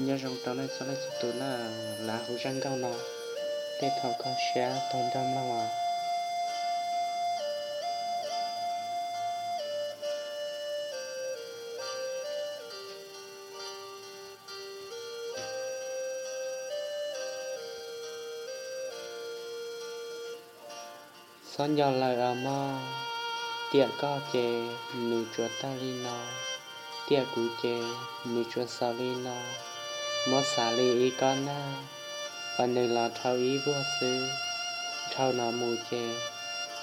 Nyob zoo rau nej txhua leej txhua tus na, lav hu zaj nkauj no tej thaum koj siab tau nrog mloog os. Txhob nco lawm os mog, tiam koj ces nws tsuas tag li no, tiam kuv ces nws tsuas xaus li no. Muab xav li ib kob nag, uas nws los dhau ib vuag xwb, dhau no mus ces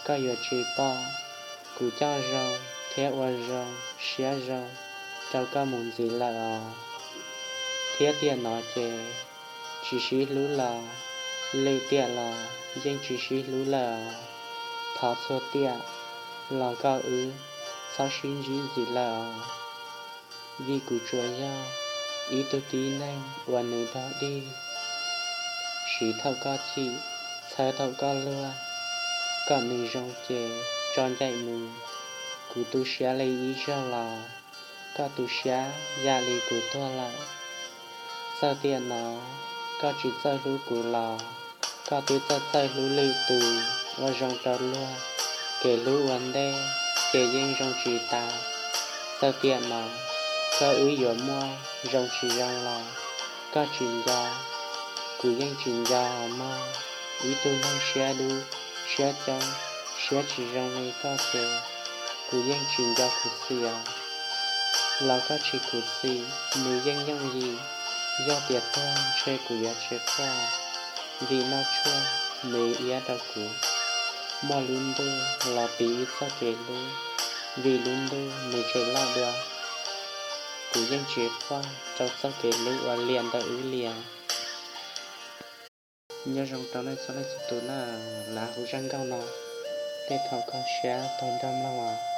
koj yuav tsis pom kuv coj zoo thiab ua zoo siab zoo rau koj mus ntxiv lawm os. Thiab tiam no ces tsis sib hlub los, lwm tiam los yeej tsis sib hlub lawm os. Thov txhua tiam los koj wb txhob sib ntsib ntxiv lawm os, vim kuv tsuas yog ib tug tib neeg uas nws dog dig, siv thaum koj chim, txhawb thaum koj luag, kom nws zoo ces tso ncaim mus. Kuv tu siab li ib zaug los, koj tu siab yam li kuv tuag lawm. Txawm tiam no koj tsis txawj hlub kuv los, koj twb txawj txawj hlub lwm tus ua zoo rau luag, kev hlub ua ntej ces yeej zoo tsis tas. Txawm tiam no koj wb yuav muaj zoo tsis zoo los, koj tsis nco, kuv yeej tsis nco mog. Ib tug neeg siab dub, siab coob, siab tsis zoo li koj ces kuv yeej tsis nco khuv xim os. Los koj tsis khuv xim, nws yeej yooj yim, yog tias tuag ntshe kuv yuav tsis quaj, vim noj tshuaj nws iab rau kuv. Muaj lub ntuj los piv wb txoj kev hlub, vim lub ntuj nws tseem loj dua, kuv yeej tsis quaj rau txoj kev hlub uas liam ntawm wb li os. Nyob zoo rau nej txhua leej txhua tus na, lav hu zaj nkauj no tej thaum koj siab tau nrog mloog os.